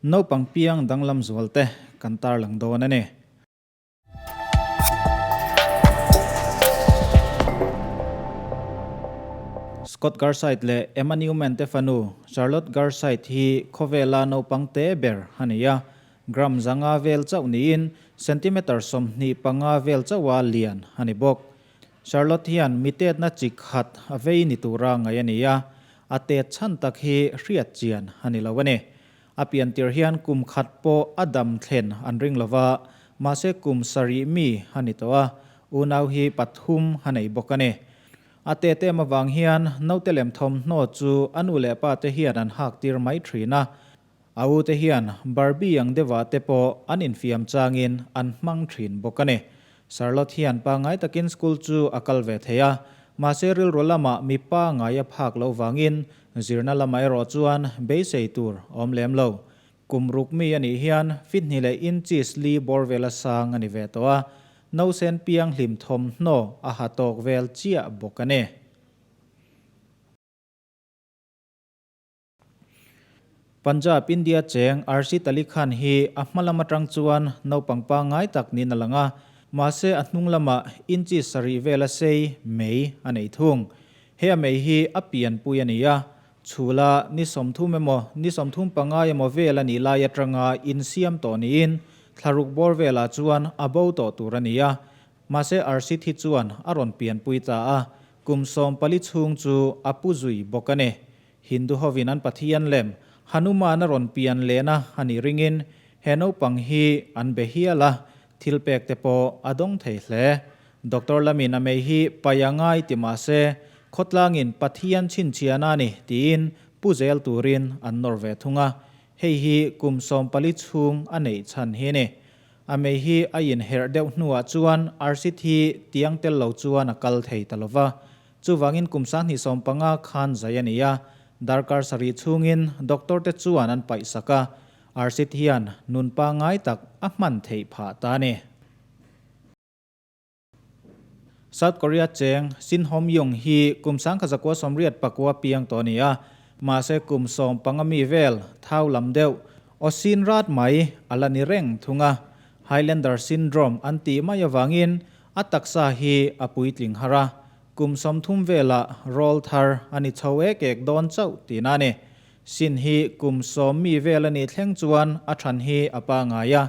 Naupang piang danglam zual te kan tarlang dawn a ni. Scott Garside leh Emma Newman te fanu Charlotte Garside hi khawvela naupang te ber a ni a, gram 500 vel chauh niin centimeter 25 vel chauha lian a ni bawk. Charlotte hian mitetna chi khat a vei ni tura ngaih a ni a, a tet chhan tak hi hriat chian a ni lo a ni. A pian tir hian kum khat pawh a dam thlen an ring lo va, mahse kum sarih mi a ni tawh a, unau hi pathum a nei bawk a ni. A tet em avang hian naute lem thawmhnaw chu a nu leh pa te hian an hak tir mai thin a, a u te hian Barbie ang deuhah te pawh an infiam changin an hmang thin bawk a ni. Charlotte hian pangngai takin school chu a kal ve thei a, mahse rilru lamah mipa ngai a phak loh vangin Zirna lamah erawh chuan beisei tur awm lem lo. Kum ruk mi a nih hian feet hnih leh inches li bawr vela sang a ni ve tawh a, nausen piang hlim thawmhnaw a ha tawk vel chiah bawk a ni. Punjab, India cheng Arshit Ali Khan hi a hma lam atang chuan naupang pangngai tak niin a lang a, mahse a hnung lamah inches sarih vela sei mei a nei thung. He a mei hi a pianpui a ni a, chhula ni 30 emaw ni 35 emaw vel a nih lai atanga insiam tawh niin thlaruk bawr velah chuan a bo tawh tur a ni a, mahse Arshit hi chuan a rawn pianpui ta a, kum 14 chhung chu a pu zui bawk a ni. Hindu hovin an Pathian lem Hanuman a rawn pian lehna a nih ringin he naupang hi an be hial a, thil pek te pawh a dawng thei hle. Doctor lamin a mei hi pai a ngai ti mah se, khawtlangin Pathian chhinchhiahna a ni tiin pu zel turin an nawr ve thung a, hei hi kum 14 chhung a neih chhan hi a ni. A mei hi a inherh deuh hnuah chuan arsi thi tiang tel lo chuan a kal thei ta lo va. Chuvangin kum 2015 khan zai a ni a, darkar sarih chhungin doctor te chuan an paihsak a, arsi hian nun pangngai tak a hman theih phah ta a ni. South Korea cheng Shin Hom Yung hi kum 1989 piang tawh a ni a, mahse kum 15 mi vel thau lam deuh aw sin rat mai a la ni reng thung a. Highlander Syndrome an tih mai avangin a taksa hi a puitling har a, kum 30 velah rawl thar a ni chho ek ek dawn chauh tihna a ni. Shin hi kum 10 mi vel a nih thleng chuan a than hi a pangai a,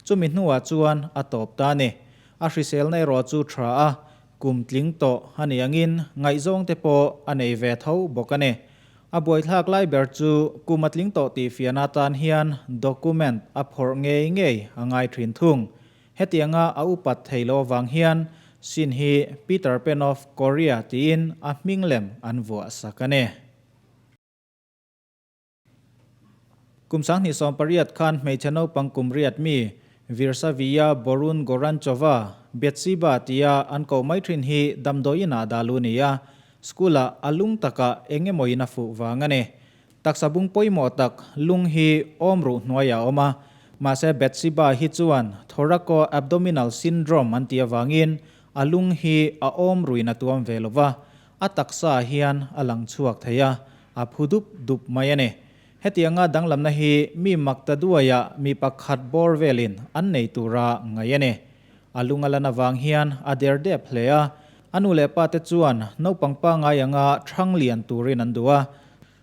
chumi hnuah chuan a tawp ta a ni. A hriselna erawh chu tha a, kum tling tawh a ni angin ngaihzawng te pawh a nei ve tho bawk a ni. A buaithlak lai ber chu kum a tling tawh tih fiahna atan hian document a phawrh ngei ngei a ngai thin thung. Hetianga a upat thei lo avang hian Shin hi Peter Pan of Korea tiin a hming lem an vuah sak a ni. Kum 2018 khan hmeichhe naupang kum riat mi Virsaviya Borun Goranchova, Betshiba tia an koh mai thin hi damdawiin ah dah lu ni a, school ah a lung takah eng emawin a fuh vang a ni. Taksa bung pawimawh tak lung hi awm ruh hnuaiah a awm a, mahse Betshiba hi chuan thoraco abdominal syndrome an tih avangin a lung hi a awm ruin a tuam ve lova, a taksa ah hian a lang chhuak thei a, a phu dup dup mai a ni. Hetianga danglamna hi mi mak ta duaiah mi pakhat bawr velin an nei tura ngaih a ni. A lung a lan avang hian a der dep hle a, a nu leh pa te chuan naupang pangngai anga thang lian turin an duh a.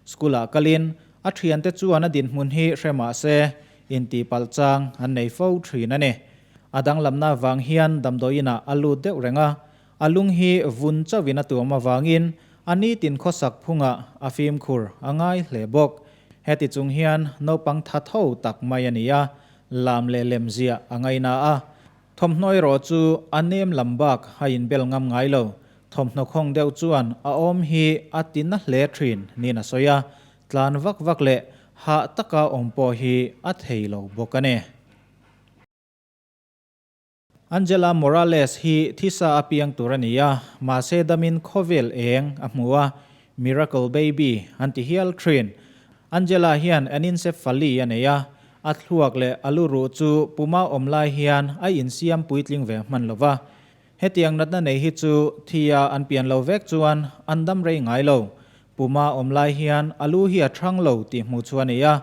School-ah kalin a thiante chuan a dinhmun hi hre mah se intihpalh chang an nei fo thin a ni. A danglamna avang hian damdawiinah a lut deuh reng a, A lung hi vun chauhin a tuam avangin a nitin khawsak phungah a fimkhur a ngai hle bawk. Heti chung hian naupang tha tho tak mai a ni a, lam leh lem ziah a ngaina a. Thawmhnaw erawh chu a nem lam bak a inbel ngam ngai lo. Thawmhnaw khawng deuh chuan a awm hi a ti na hle thin niin a sawi a, tlan vak vak leh hah taka awm pawh hi a thei lo bawk a ni. Angela Morales hi thisa a piang tur a ni a, mahse damin khawvel eng a hmu a, Miracle Baby an ti hial thin. Angela hian anencephaly a nei a, a thluak leh a lu ruh chu puma awm lai hian a insiam puitling ve hman lo va. Hetiang natna nei hi chu thia an pian lo vek chuan an dam rei ngai lo. Puma awm lai hian a lu hi a thang lo tih hmuh chu a ni a.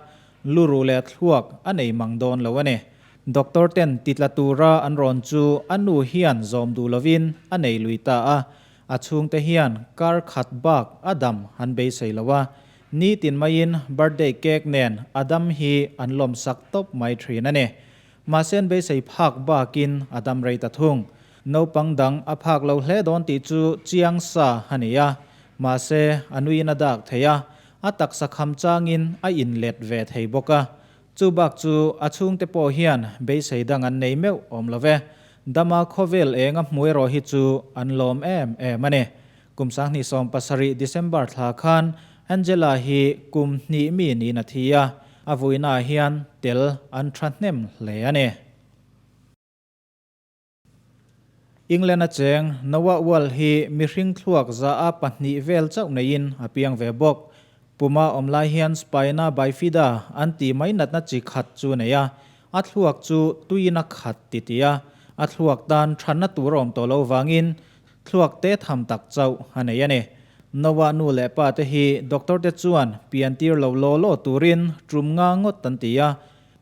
Luru leh thluak a nei mang dawn lo a ni. Doctor ten titla tura an rawn chu a nu hian zawm duh lovin a nei lui ta a. A chhungte hian kar khat bak a dam an beisei lo a. Nitin maiin birthday cake nen a dam hi an lawmsak tawp mai thin a ni. Mahse an beisei phak bakin a dam rei ta thung. Naupang dang a phak lo hle dawn tih chu chiang sa a ni a. Mahse a nuiin a dak thei a, a taksa kham changin a inlet ve thei bawk a. Chu bak chu a chhungte pawh hian beisei dang an nei meuh awm lo ve. Dama khawvel eng a hmu erawh hi chu an lawm em em a ni. Kum 2017 December thla khan Angela hi kum hnih mi niin a thi a, a vuinaah hian tel an thahnem hle a ni. England a cheng Noah Wall hi mihring thluak za a pahnih vel chauh neiin a piang ve bawk. Puma awm lai hian Spina bifida an tih mai natna chi khat chu a nei a, a thluak chu tuiin a khat ti ti a, a thluak tan thatna tur a awm tawh lo vangin thluak te tham tak chauh a nei a ni. Noah nu leh pa te hi doctor te chuan pian tir lo law law turin tum nga ngawt an ti a,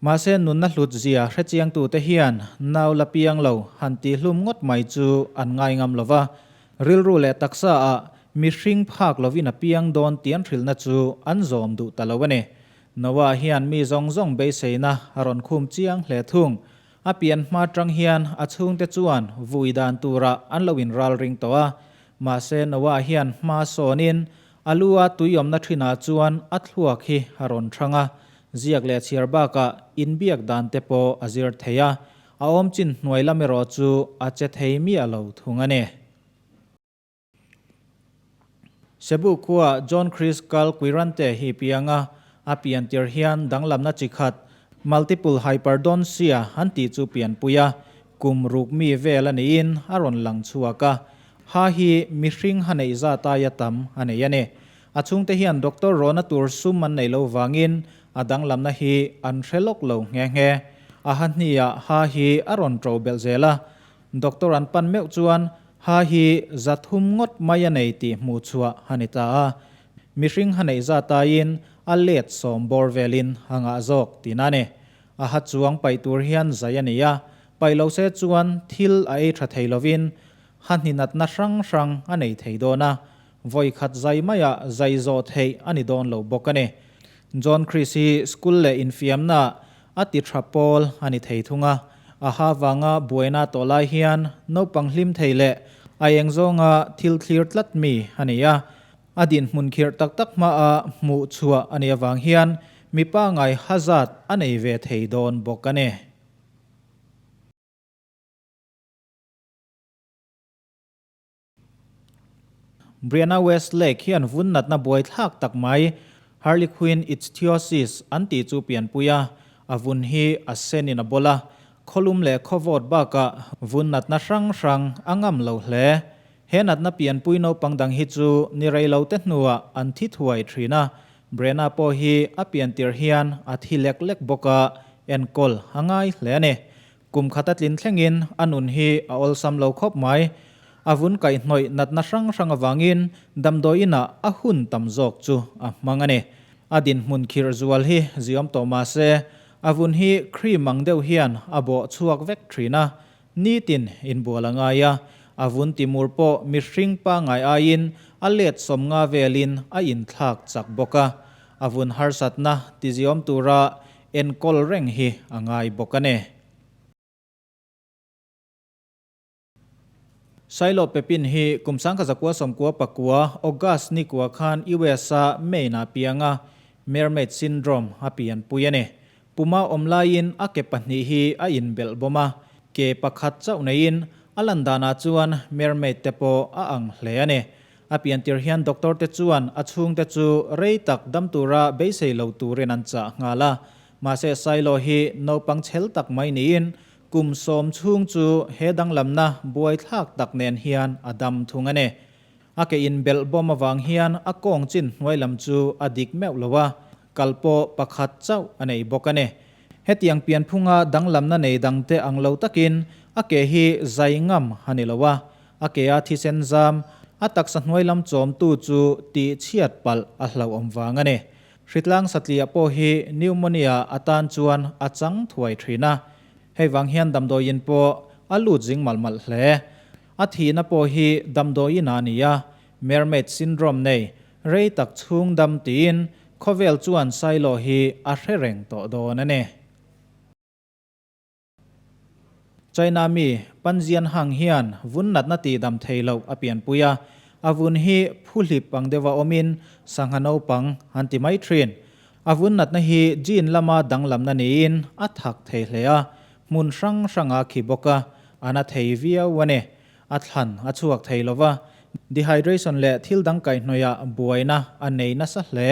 mahse nunna hlut zia hrechiangtute hian nau la piang lo han tihhlum ngawt mai chu an ngai ngam lo va, rilru leh taksa ah mihring phak lovin a piang dawn tih an hrilhna chu an zawm duh ta lo a ni. Noah hian mi zawng zawng beiseina a rawn khum chiang hle thung. A pian hma tang hian a chhungte chuan vui dan turah an lo inral ring tawh a, mahse Noah hian hma sawnin a lu a tuiawmna thinah chuan a thluak hi a rawn thang a, ziak leh chhiar bakah inbiak dan te pawh a zir thei a, a awm chin hnuai lam erawh chu a che thei miah lo thung a ni. Cebu khua John Chris Cal Quirante hi piang a, a pian tir hian danglamna chi khat, multiple hyperdontia an tih chu pianpui a, kum ruk mi vel a niin a rawn lang chhuak a. Ha hi mihring ha neih zat aia tam a nei a ni. A chhungte hian doctor rawhna tur sum an nei lo vangin a danglamna hi an hre lawk lo nghe nghe. A ha hniah ha hi a rawn ṭo belh zel a, Doctor an pan meuh chuan ha hi za thum ngawt mai a nei tih hmuh chhuah a ni ta a. Mihring ha neih zat aiin a let sawm bawr velin a ngah zawk tihna a ni. A ha chuang paih tur hian zai a ni a, paih lo se chuan thil a ei tha thei lovin ha hninatna hrang hrang a nei thei dawn a, vawi khat zai maiah zai zawh theih a ni dawn lo bawk a ni. John Chris hi school leh infiamnaah A ti tha pawl a ni thei thung a, a ha vanga buaina tawh lai hian naupang hlim thei leh a eng zawnga thil thlir tlat mi a ni a, a dinhmun khirh tak tak hmaa hmuh chhuah a nih avang hian mi pangai hazard a nei ve thei dawn bawk a ni. Brianna Westlake hian vun natna buai thlak tak mai, Harlequin ichthyosis an tih chu pianpui a, a vun hi a senin a bawl a, khawlum leh khawvawt bakah vun natna hrang hrang a ngam lo hle. He natna pianpui naupang dang hi chu ni rei lo te hnuah an thi thuai thin a, Brianna pawh hi a piantir hian a thi lek lek bawk a, enkawl a ngai hle a ni. Kum khat a tlin thlengin a nun hi a awlsam lo khawp mai. A vun kaihhnawih natna hrang hrang avangin damdawi inah a hun tam zawk chu a hmang a ni. A dinhmun khirh zual hi ziawm tawh mah se, a vun hi cream ang deuh hian a bawh chhuak vek thin a, nitin inbual a ngai a. A vun timur pawh mihring pangngai aiin a let 50 velin a inthlak chak bawk a. A vun harsatna tiziawm tura enkawl reng hi a ngai bawk a ni. Shiloh Pepin hi kum 1999 August ni kua khan US-a Maine-ah piang a, Mermaid Syndrome a pianpui a ni. Puma awm laiin a ke pahnih hi a inbelh bawm a, ke pakhat chauh neiin a lan danah chuan mermaid te pawh a ang hle a ni. A piantir hian doctor te chuan a chhungte chu rei tak dam tura beisei lo turin an chah nghal a. Mahse Sailo hi naupang chhel tak mai niin kum 10 chhung chu he danglamna buaithlak tak nen hian a dam thung a ni. A ke inbelh bawm avang hian a kawng chin hnuai lam chu a dik meuh lo a, kal pawh pakhat chauh a nei bawk a ni. Hetiang pianphunga danglamna nei dangte ang lo takin a ke hi zai ngam a ni lo a, A ke a thisen zam, a taksa hnuai lam chawmtu chu tih chhiat palh a hlauhawm vang a ni. Hritlang satliah pawh hi pneumonia atan chuan a chang thuai thin a, hei vang hian damdawiin pawh a lut zing malh malh hle. A thihna pawh hi damdawiin a ni a, Mermaid syndrome nei rei tak chhung dam tiin khawvel chuan Sailo hi a hre reng tawh dawn a ni. China mi Panjian Hang hian vun natna tihdam thei loh a pianpui a, a vun hi phuhlip ang deuha awmin sangha naupang an ti mai thin. A vun natna hi gene lama danglamna niin a thak thei hle a, hmun hrang hranga khi bawk a, a na thei viau a ni. A thlan a chhuak thei lo va, dehydration leh thil dang kaihhnawihah buaina a nei nasa hle.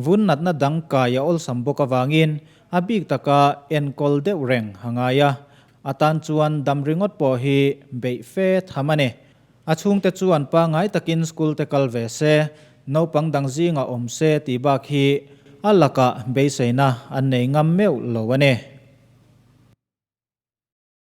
Vun natna dang kai a awlsam bawk avangin a bik taka enkawl deuh reng a ngai a, a tan chuan dam ringawt pawh hi beih fe tham a ni. A chhungte chuan pangngai takin school te kal ve se, naupang dang zingah awm se tih bak hi a lakah beiseina an nei ngam meuh lo a ni.